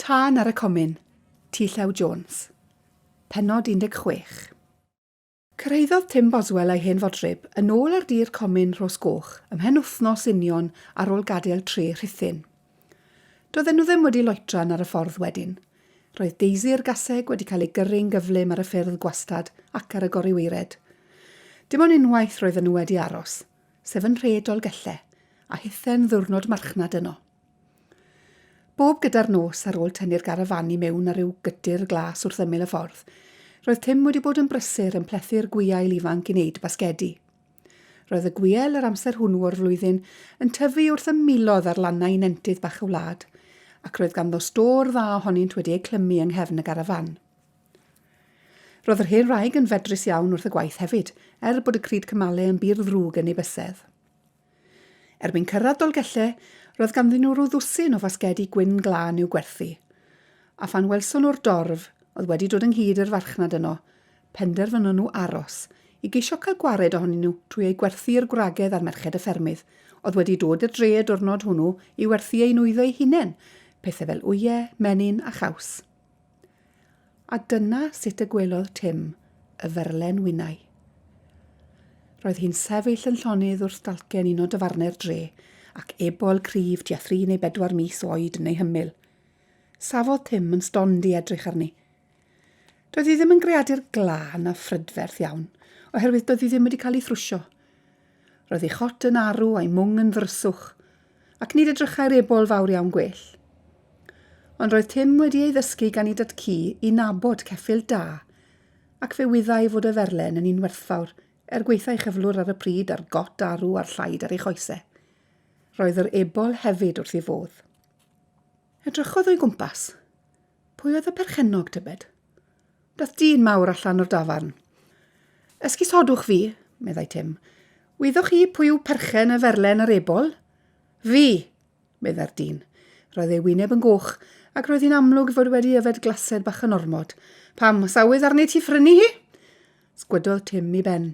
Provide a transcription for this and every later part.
Tân ar y Comin, T Llew Jones. Pennod 16. Cyrhaeddodd Tim Boswell a'i hen fodryb yn ôl ar dir comin Rhos Goch ymhen wythnos union ar ôl gadael tre Rhuthun. Doedden nhw ddim wedi loetran ar y ffordd wedyn. Roedd Daisy'r gaseg wedi cael ei gyrru'n gyflym ar y ffyrdd gwastad ac ar y goriwaered. Dim ond unwaith roedden nhw wedi aros, sef yn nhre Dolgellau, a hithen ddiwrnod marchnad yno. Bob gyda'r nos ar ôl tynnu'r garafán i mewn ar ryw gydur glas wrth ymyl y ffordd, roedd Tim wedi bod yn brysur yn plethu'r gwiail ifanc i wneud basgedi. Roedd y gwiail yr amser hwnnw o'r flwyddyn yn tyfu wrth y miloedd ar lannau nentydd bach y wlad, ac roedd ganddo stôr dda ohonynt wedi eu clymu yng nghefn y garafán. Roedd yr hen wraig yn fedrus iawn wrth y gwaith hefyd, er bod y cryd cymale yn bur ddrwg yn ei bysedd. Erbyn cyrraedd Dolgellau, roedd ganddyn nhw rhyw ddwsin o fasgedi gwyn glân i'w gwerthu. A phan welson nhw'r dorf oedd wedi dod ynghyd i'r farchnad yno, penderfynon nhw aros, i geisio cael gwared ohonyn nhw trwy eu gwerthu i'r gwragedd a'r merched y ffermydd, oedd wedi dod i'r dre y diwrnod hwnnw i werthu eu nwyddau eu hunain, pethau fel wyau, menyn a chaws. A dyna sut y gwelodd Tim y ferlen wynnau. Roedd hi'n sefyll yn llonydd wrth dalcen un o dafarnau'r dre, ac ebol cryf tua thri neu bedwar mis oed yn ei hymyl. Safodd Tim yn stond i edrych arni. Doedd hi ddim yn greadur glân a phrydferth iawn, oherwydd doedd hi ddim wedi cael ei thrwsio. Roedd ei chot yn arw a'i mwng yn ddryswch, ac nid edrychai'r ebol fawr iawn gwell. Ond roedd Tim wedi ei ddysgu gan ei dad-cu i nabod ceffyl da, ac fe wyddai fod y ferlen yn un werthfawr, er gwaetha'i chyflwr ar y pryd a'r got arw a'r llaid ar ei choese. Roedd yr ebol hefyd wrth ei fodd. Edrychodd o'i gwmpas. Pwy oedd y perchennog, tybed? Daeth dyn mawr allan o'r dafarn. Esgusodwch fi, meddai Tim. Wyddoch chi pwy yw perchen y ferlen yr ebol? Fi, meddai'r dyn. Roedd ei wyneb yn goch, ac roedd hi'n amlwg fod wedi yfed glased bach yn ormod. Pam, oes awydd arni ti phrynu hi? Sgwydodd Tim i ben.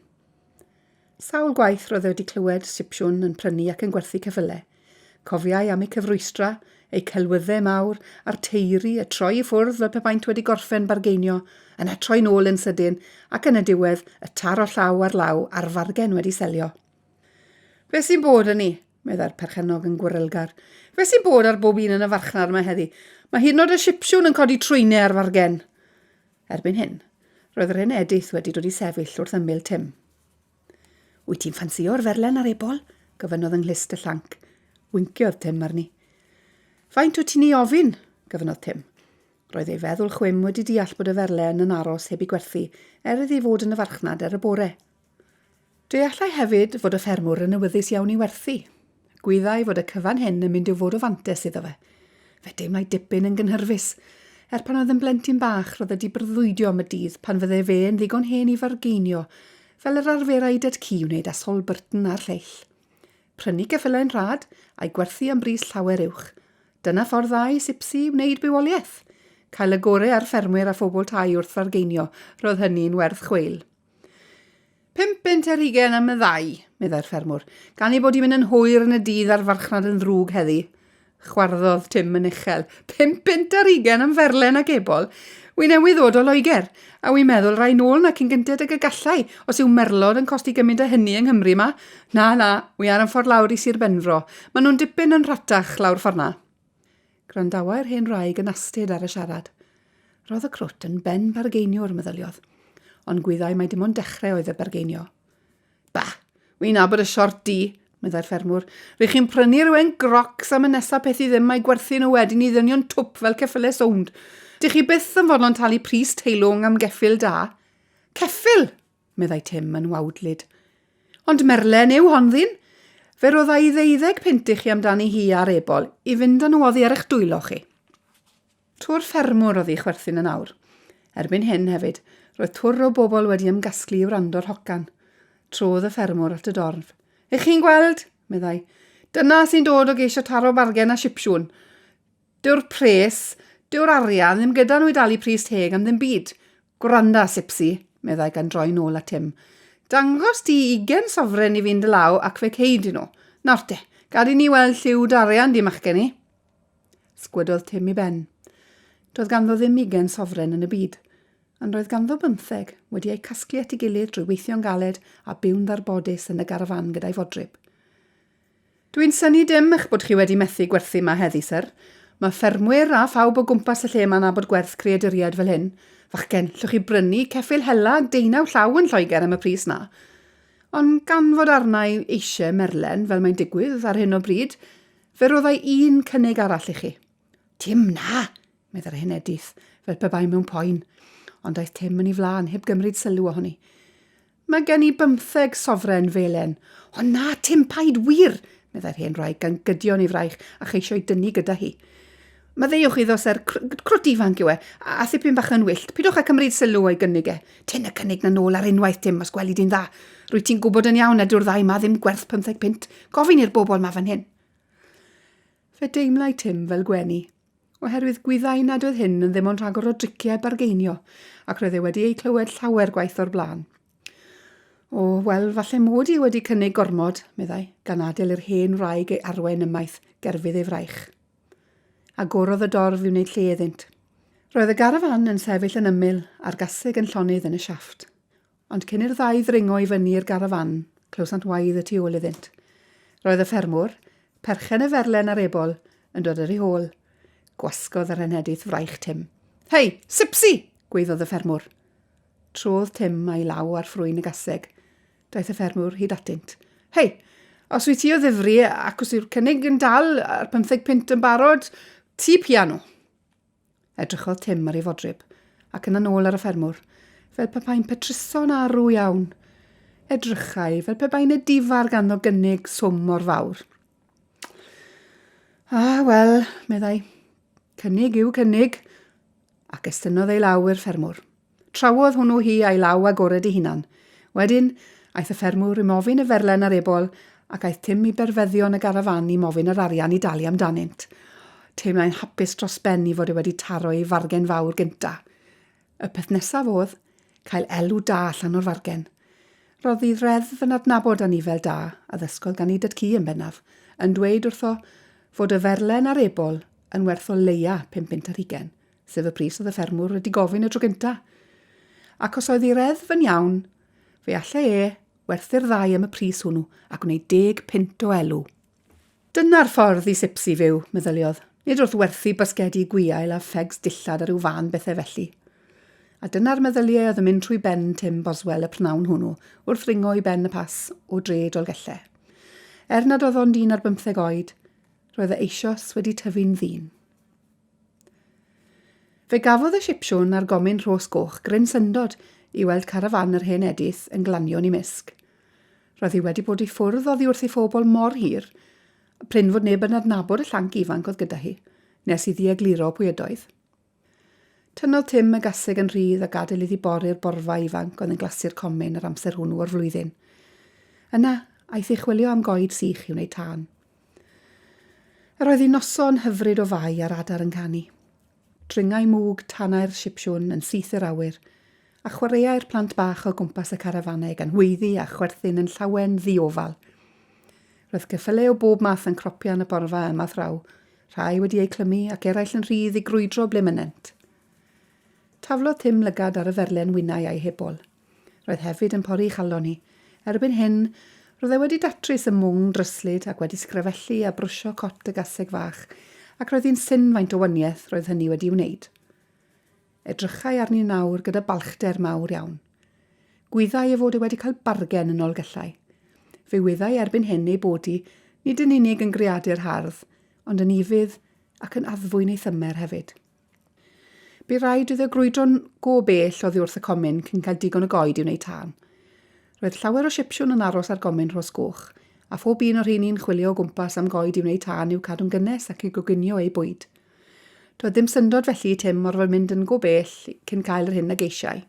Sawl gwaith roedd e wedi clywed Sipsiwn yn prynu ac yn gwerthu ceffylau. Cofiai am eu cyfrwystra, eu celwydde mawr, a'r teiri, y troi i ffwrdd fel pe baent wedi gorffen bargeinio, yna troi'n ôl yn sydyn, ac yn y diwedd, y taro llaw ar law a'r fargen wedi selio. Be sy'n bod â ni? meddai'r perchennog yn gwrylgar. Be sy'n bod ar bob un yn y farchnad yma heddi? Mae hyd yn oed y Sipsiwn yn codi trwynau ar fargen. Erbyn hyn, roedd yr hen Edith wedi dod i sefyll wrth ymyl Tim. Wyt ti'n ffansïo'r ferlen a'r ebol? gofynnodd yng nghlust y llanc. Winciodd Tim arni. Faint wyt ti'n ei ofyn? gofynnodd Tim. Roedd ei feddwl chwim wedi deall bod y ferlen yn aros heb ei gwerthu er iddi fod yn y farchnad er y bore. Deallai hefyd fod y ffermwr yn awyddus iawn i werthu. Gwyddai fod y cyfan hyn yn mynd i'w fod o fantes iddo fe. Fe deimlai dipyn yn gynhyrfus. Er pan oedd yn blentyn bach roedd wedi breuddwydio am y dydd pan fydde fe yn ddigon hen i fargeinio, fel yr arferai ei dad-cu wneud â Sol Burton a'r lleill. Prynu ceffylau'n rhad, a'u gwerthu am bris llawer uwch. Dyna ffordd dda i Sipsi wneud bywoliaeth. Cael y gore ar ffermwyr a phobl tai wrth fargeinio, roedd hynny'n werth chweil. 5 bunt am y ddau, meddai'r ffermwr, gan ei bod hi'n mynd yn hwyr yn y dydd a'r farchnad yn ddrwg heddi. Chwarddodd Tim yn uchel. 25 am ferlen ac ebol? Wi newydd ddod o Loegr, a wi'n meddwl rai nôl 'na cyn gynted ag y gallai, os yw merlod yn costi gymint â hynny yng Nghymru 'ma. Na, na, wi ar 'yn ffordd lawr i Sir Benfro. Maen nhw'n dipyn yn rhatach lawr ffordd 'na. Gwrandawai'r hen wraig yn astud ar y siarad. Roedd y crwt yn ben bargeiniwr, meddyliodd. Ond gwyddai mai dim ond dechrau oedd y bargeinio. Bah! Wi'n nabod y siort di, meddai'r ffermwr. Rych chi'n prynu rhywun grocs am y nesa peth i ddim mae gwerthu nhw wedyn i ddynion twp fel ceffyle sownd. Dych chi byth yn fodlon talu pris teilwng am geffyl da. Ceffyl! meddai Tim yn wawdlyd. Ond merlen yw hon, ddyn. Fe rodda i ddeuddeg punt i chi amdani hi a'r ebol i fynd â nhw oddi ar eich dwylo chi. Twr ffermwr oedd ei chwerthin yn awr. Erbyn hyn, hefyd, roedd twr o bobl wedi ymgasglu i wrando'r hogan. Trodd y ffermwr at y dorf. Ych chi'n gweld? meddai. Dyna sy'n dod o geisio taro bargen â Sipsiwn. Dyw'r pres, dyw'r arian ddim gyda nhw i dalu pris teg am ddim byd. Gwranda, Sipsi, meddai gan droi nôl at Tim. Dangos di ugen sofren i fi'n dy law ac fe cei di nhw. Nawr te, gad i ni weld lliw dy arian di, machgen i. Sgwydodd Tim i ben. Doedd ganddo ddim ugen sofren yn y byd, ond roedd ganddo bymtheg, wedi eu casglu at ei gilydd drwy weithio'n galed a byw'n ddarbodus yn y garafán gyda'i fodryb. Dwi'n synnu dim eich bod chi wedi methu gwerthu 'ma heddi, syr. Mae ffermwyr a phawb o gwmpas y lle 'ma'n nabod gwerth creaduriaid fel hyn. Fachgen, llwch chi brynu ceffyl hela deunaw llaw yn Lloegr am y pris 'na. Ond gan fod arna i eisiau merlen, fel mae'n digwydd ar hyn o bryd, fe roddai un cynnig arall i chi. Tim, na! meddai'r hen Edith, fel pe bai mewn poen. Ond daeth Tim yn ei flaen, heb gymryd sylw ohoni. Mae gen i bymtheg sofren felen. O na, Tim, paid wir! meddai'r hen wraig, gan gydio yn ei fraich a cheisio'i dynnu gyda hi. Maddeuwch iddo, ser, crwt ifanc yw e, a thipyn bach yn wyllt. Pidwch â cymryd sylw o'i gynnig e. Tyn y cynnig 'na nôl ar unwaith, Tim, os gweli di'n dda. Rwyt ti'n gwybod yn iawn nad yw'r ddau 'ma ddim gwerth pymtheg punt. Gofyn i'r bobl 'ma fan hyn. Fe deimlai Tim fel gwenu, oherwydd gwyddai nad oedd hyn yn ddim ond rhagor o driciau bargeinio, ac roedd e wedi eu clywed llawer gwaith o'r blaen. O, wel, falle mod i wedi cynnig gormod, meddai, gan adael i'r hen wraig ei arwain ymaith gerfydd ei fraich. Agorodd y dorf i wneud lle iddynt. Roedd y garafán yn sefyll yn ymyl a'r gaseg yn llonydd yn y siafft. Ond cyn i'r ddau ddringo i fyny i'r garafán, clywsant waedd y tu ôl iddynt. Roedd y ffermwr, perchen y ferlen a'r ebol, yn dod ar ei hôl. Gwasgodd yr henedith fraich Tim. Hei, Sipsi! gwaeddodd y ffermwr. Trodd Tim a'i law ar ffrwyn y gaseg. Daeth y ffermwr hyd atynt. Hei, os wyt ti o ddifri ac os yw'r cynnig yn dal a'r pymtheg punt yn barod, ti piano. Edrychodd Tim ar ei fodryb, ac yna'n ôl ar y ffermwr, fel pe bai'n petruso'n arw iawn. Edrychai fel pe bai'n edifar ganddo gynnig swm mor fawr. Ah, wel, meddai, cynnig yw cynnig, ac estynnodd ei law i'r ffermwr. Trawodd hwnnw hi a'i law agored ei hunan. Wedyn, aeth y ffermwr i mofyn y ferlen a'r ebol, ac aeth Tim i berfeddion y garafán i mofyn yr arian i dalu amdanynt. Teimlai'n hapus dros ben i fod e wedi taro ei fargen fawr gynta. Y peth nesaf oedd cael elw da allan o'r fargen. Roedd ei reddf yn adnabod anifel da, a ddysgodd gan ei dad-cu yn bennaf, yn dweud wrtho fod y ferlen a'r ebol yn werth o leia pum punt ar hugen. sef y pris oedd y ffermwr wedi gofyn y tro gynta. Ac os oedd ei reddf yn iawn, fe allai e werthu'r ddau am y pris hwnnw a gwneud deg punt o elw. Dyna'r ffordd i Sipsi fyw, meddyliodd, nid wrth werthu basgedi gwiail a phegs dillad a rhyw fân bethau felly. A dyna'r meddyliau oedd yn mynd trwy ben Tim Boswell y prynhawn hwnnw wrth ringo i ben y pas o dre Dolgellau. Er nad oedd ond un ar bymtheg oed, roedd e eisioes wedi tyfu'n ddyn. Fe gafodd y Sipsiwn a'r Gomin Rhos Goch gryn syndod i weld carafán yr hen Edith yn glanio yn ei mysg. Roedd hi wedi bod i ffwrdd oddi wrth ei phobl mor hir, a prin fod neb yn adnabod y llanc ifanc oedd gyda hi, nes iddi egluro pwy ydoedd. Tynnodd Tim y gaseg yn rhydd a gadael iddi bori'r borfa ifanc oedd yn glasu'r comin yr amser hwnnw o'r flwyddyn. Yna, aeth i chwilio am goed sych i wneud tân. Yr oedd hi'n noson hyfryd o Fai a'r adar yn canu. Dringai mwg tanau'r sipsiwn yn syth i'r awyr, a chwaraeai'r plant bach o gwmpas y carafanau gan weiddi a chwerthin yn llawen ddiofal. Roedd ceffylau o bob math yn cropian y borfa yma thraw, rhai wedi eu clymu ac eraill yn rhydd i grwydro ble mynnent. Taflodd Tim lygad ar y ferlen wynnau a'i hebol. Roedd hefyd yn pori'i chalon hi. Erbyn hyn, roedd e wedi datrys y mwng dryslyd ac wedi sgrafellu a brwsio cot y gaseg fach, ac roedd hi'n syn faint o waniaeth roedd hynny wedi'i wneud. Edrychai arni nawr gyda balchder mawr iawn. Gwyddai ei fod e wedi cael bargen yn Nolgellau. Fe wyddai erbyn hyn ei bod hi, nid yn unig yn greadur hardd, ond yn ufudd ac yn addfwyn ei thymer hefyd. Bu raid iddo grwydro'n go bell oddi wrth y comin cyn cael digon o goed i wneud tân. Roedd llawer o sipsiwn yn aros ar gomin Rhos Goch, a phob un o'r rheini'n chwilio o gwmpas am goed i wneud tân i'w cadw'n gynnes ac i goginio eu bwyd. Doedd ddim syndod felly i Tim orfod mynd yn go bell cyn cael yr hyn a geisiai.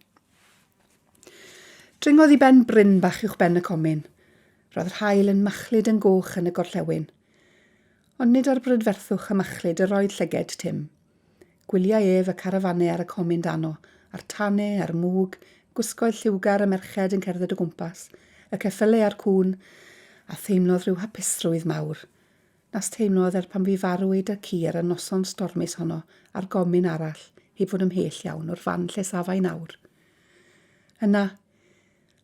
Dringodd i ben bryn bach uwchben y comin. Roedd yr haul yn machlud yn goch yn y gorllewin. Ond nid ar brydferthwch y machlud yr oedd llyged Tim. Gwyliai ef y carafanau ar y comin dano, a'r tane, a'r mwg, gwisgoedd lliwgar y merched yn cerdded o gwmpas, y ceffylau a'r cŵn, a theimlodd rhyw hapusrwydd mawr. nas teimlodd er pan fu farw ei dad-cu ar y noson stormus honno ar gomin arall heb fod ymhell iawn o'r fan lle safai nawr. Yna,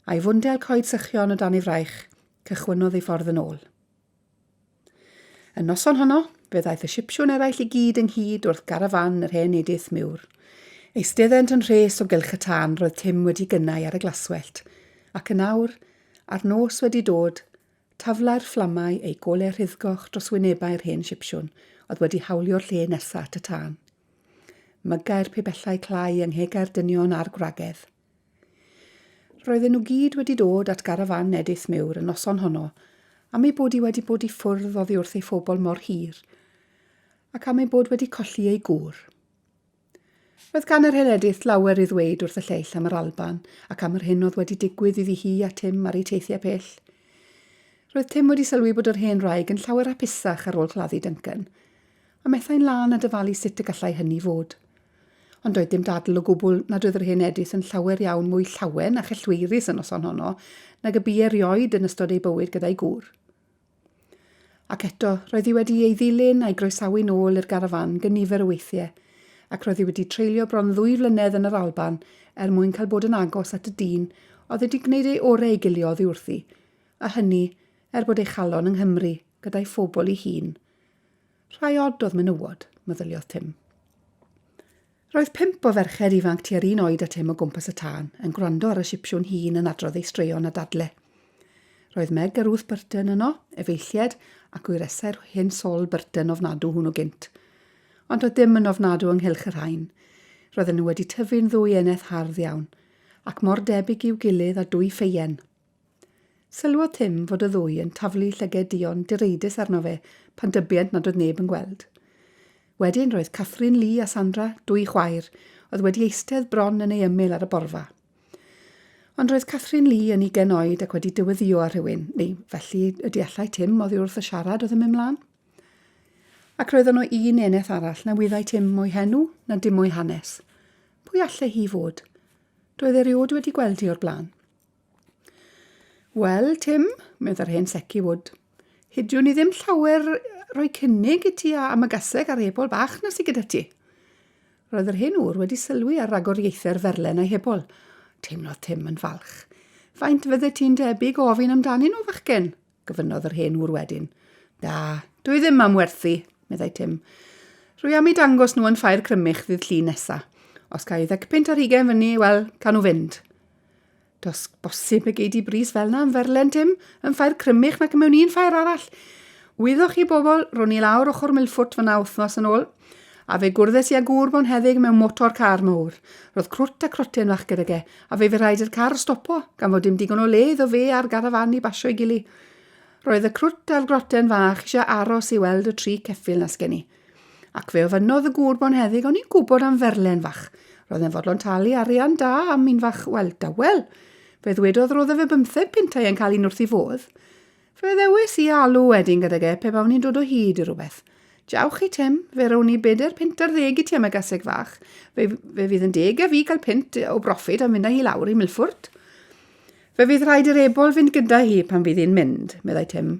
a'i fwndel coed sychion o dan ei fraich, cychwynnodd ei ffordd yn ôl. Y noson honno, fe ddaeth y Sipsiwn eraill i gyd ynghyd wrth garafán yr hen Edith Muir. Eisteddent yn rhes o gylch y tân roedd Tim wedi gynnau ar y glaswellt, ac yn awr, a'r nos wedi dod, taflai'r fflamau eu golau rhuddgoch dros wynebau'r hen Sipsiwn oedd wedi hawlio'r lle nesa at y tân. Mygai'r pibellau clai yng nghegau'r dynion a'r gwragedd. Roedden nhw gyd wedi dod at garafán Edith Muir y noson honno am ei bod hi wedi bod i ffwrdd oddi wrth ei phobl mor hir, ac am ei bod wedi colli ei gŵr. Roedd gan yr hen Edith lawer i ddweud wrth y lleill am yr Alban ac am yr hyn oedd wedi digwydd iddi hi a Tim ar eu teithiau pell. Roedd Tim wedi sylwi bod yr hen wraig yn llawer hapusach ar ôl claddu Duncan, a methai'n lân â dyfalu sut y gallai hynny fod. Ond doedd dim dadl o gwbl nad oedd yr hen Edith yn llawer iawn mwy llawen a chellweirus y noson honno nag y bu erioed yn ystod ei bywyd gyda'i gŵr. Ac eto, roedd hi wedi ei ddilyn a'i groesawu nôl i'r garafán gynifer o weithiau, ac roedd hi wedi treulio bron ddwy flynedd yn yr Alban er mwyn cael bod yn agos at y dyn oedd wedi gwneud ei orau i gilio oddi wrthi, a hynny er bod ei chalon yng Nghymru gyda'i phobl ei hun. Rhai od oedd menywod, meddyliodd Tim. Roedd pump o ferched ifanc tua'r un oed â Tim o gwmpas y tân, yn gwrando ar y Sipsiwn hŷn yn adrodd eu straeon a dadle. Roedd Meg a Ruth Burton yno, efeilliaid ac wyresau'r hen Sol Burton ofnadw hwnnw gynt. Ond doedd dim yn ofnadw ynghylch y rhain. Roedden nhw wedi tyfu'n ddwy eneth hardd iawn, ac mor debyg i'w gilydd â dwy ffeien. Sylwodd Tim fod y ddwy yn taflu llyged duon direidus arno fe pan dybient nad oedd neb yn gweld. Wedyn roedd Catherine Lee a Sandra, dwy chwaer, oedd wedi eistedd bron yn ei ymyl ar y borfa. Ond roedd Catherine Lee yn ugain oed ac wedi dyweddïo â rhywun, neu felly y deallai Tim oddi wrth y siarad oedd yn mynd mlaen. Ac roedd yno un eneth arall na wyddai Tim mo'i henw na dim o'i hanes. Pwy allai hi fod? Doedd erioed wedi gweld hi o'r blaen. Wel, Tim, meddai'r hen Secky Wood, hidiwn i ddim llawer rhoi cynnig i ti am y gaseg a'r ebol bach na sy gyda ti. Roedd yr hen ŵr wedi sylwi ar ragoriaethau'r ferlen a'i hebol. Teimlodd Tim yn falch. Faint fydde ti'n debyg o ofyn amdanyn nhw, fachgen? gofynnodd yr hen ŵr wedyn. Da, dwi ddim am werthu, meddai Tim. Rwy am eu dangos nhw yn Ffair Crymych ddydd Llun nesa. Os ga i ddegpunt ar hugain fyny, wel, ca nhw fynd. Does bosib y gei di bris fel na am ferlen, Tim, yn Ffair Crymych nac mewn un ffair arall. Wyddoch chi bobl, ro'n i lawr ochr Milffwt fyna wythnos yn ôl, a fe gwrddes i â gŵr bonheddig mewn motor car mowr. Roedd crwt a crotyn fach gydag e, a fe fu rhaid i'r car stopo, gan fod dim digon o le iddo fe a'r garafán i basio'i gili. Roedd y crwt a'r groten fach eisiau aros i weld y tri ceffyl 'na sgen i. Ac fe ofynnodd y gŵr bonheddig o'n i'n gwybod am ferlen fach. Roedd e'n fodlon talu arian da am un fach, wel, dawel. Fe ddwedodd roedd e fe bymtheg puntau yn cael un wrth ei fodd. Fe ddewis i alw wedyn gydag e pe bawn i'n dod o hyd i rhywbeth. Jawch chi, Tim, fe rown i bedair punt ar ddeg i ti am y gaseg fach. Fe, fe fydd yn deg a fi cael punt o broffit am fynd â hi lawr i Milffwrt. Fe fydd rhaid i'r ebol fynd gyda hi pan fydd hi'n mynd, meddai Tim.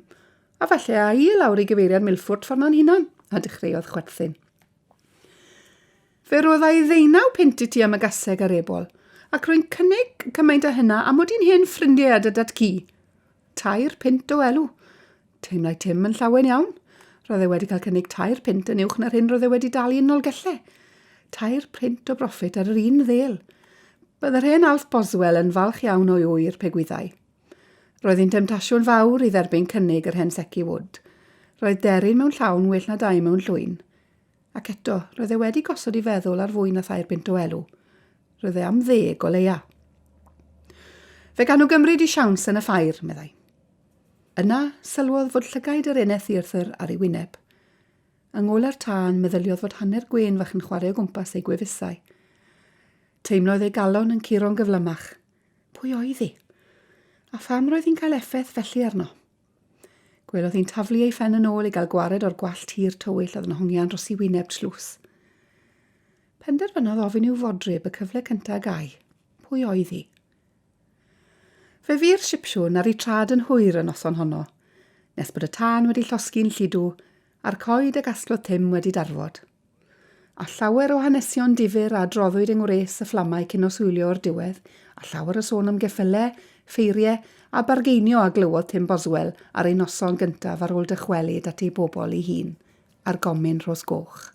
A falle â hi lawr i gyfeiriad Milffwrt ffordd na'n hunan, a dechreuodd chwerthin. Fe roddai ddeunaw punt i ti am y gaseg a'r ebol, ac rwy'n cynnig cymaint â hynna am mod i'n hen ffrindiau â dy dad-cu. Tair punt o elw. Teimlai Tim yn llawen iawn. Roedd e wedi cael cynnig tair punt yn uwch na'r hyn roedd e wedi dalu yn Nolgellau. Tair punt o broffit ar yr un ddêl. Byddai'r hen Alf Boswell yn falch iawn o'i ŵyr pe gwyddai. Roedd hi'n demtasiwn fawr i dderbyn cynnig yr hen Secky Wood. Roedd deryn mewn llawn well na dau mewn llwyn. Ac eto, roedd e wedi gosod ei feddwl ar fwy na thair bunt o elw. Roedd e am ddeg o leia. Fe gan nhw gymryd i siawns yn y ffair, meddai. Yna, sylwodd fod llygaid yr eneth ddieithr ar ei wyneb. Yng ngolau'r tân, meddyliodd fod hanner gwên fach yn chwarae o gwmpas ei gwefusau. Teimlodd ei galon yn curo'n gyflymach. Pwy oedd hi? A pham roedd hi'n cael effaith felly arno? Gwelodd hi'n taflu ei phen yn ôl i gael gwared o'r gwallt hir tywyll oedd yn hongian dros ei wyneb tlws. Penderfynodd ofyn i'w fodryb y cyfle cyntaf a gai. Pwy oedd hi? Fe fu'r Sipsiwn ar eu trad yn hwyr y noson honno, nes bod y tân wedi llosgi'n lludw. A'r coed a gasglodd Tim wedi darfod. A llawer o hanesion difyr a adroddwyd yng ngwres y fflamau cyn noswylio o'r diwedd, a llawer o sôn am geffylau, ffeiriau, a bargeinio a glywodd Tim Boswell ar ei noson gyntaf ar ôl dychwelyd at ei bobl ei hun, ar gomin Rhos Goch.